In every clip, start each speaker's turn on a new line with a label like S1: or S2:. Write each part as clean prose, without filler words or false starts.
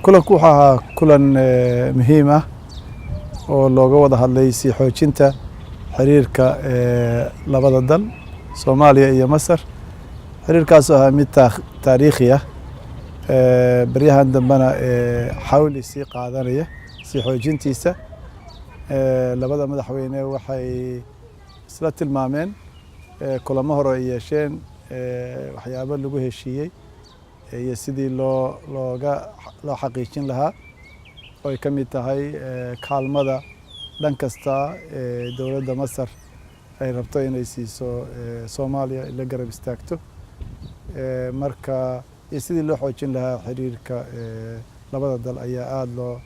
S1: Kulanku wuxuu ahaa kulan muhiim ah oo looga wada hadlay sii xoojinta xiriirka labada dal, Soomaaliya iyo Masar. Xiriirkaasoo ahaa mid taariikhi ah, baryahan dambena xawli sii qaadanaya sii xoojintiisa. Labada madaxweyne waxay isla tilmaameen kulamo hore ay yeesheen, waxyaabo lagu heshiiyey iyo sidii loo xaqiijin lahaa, oo ay ka mid tahay kaalmada dhan kasta ee dowladda Masar ay rabto inay siiso Soomaaliya, la garab istaagto marka, iyo sidii loo xoojin lahaa xiriirka labada dal ayaa aada loo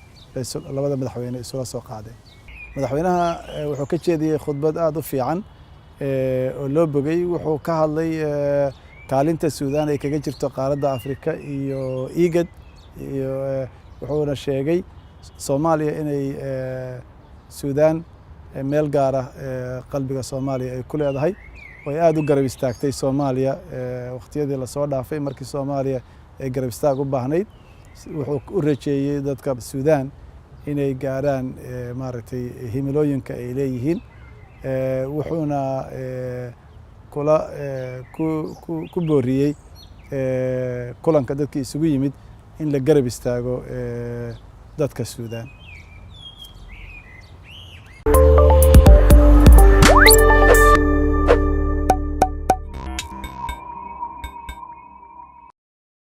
S1: labada madaxweyne isula soo qaaday. Madaxweynaha wuxuu ka jeediyey khudbad aada u fiican oo loo bogay. Wuxuu ka hadlay kaalinta Suudaan ay kaga jirto qaaradda Afrika iyo IGAD, iyo wuxuuna sheegay Soomaaliya inay Suudaan meel gaara qalbiga Soomaaliya ay ku leedahay, oo ay aada u garab istaagtay Soomaaliya waqtiyadii lasoo dhaafay markii Soomaaliya ay garab istaag u baahnayd. Wuxuu u rajeeyey dadka Suudaan inay gaaraan, maaragtay, himilooyinka ay leeyihiin. Wuxuuna kula ku booriyey kulanka dadkii isugu yimid in la garab istaago dadka Suudaan.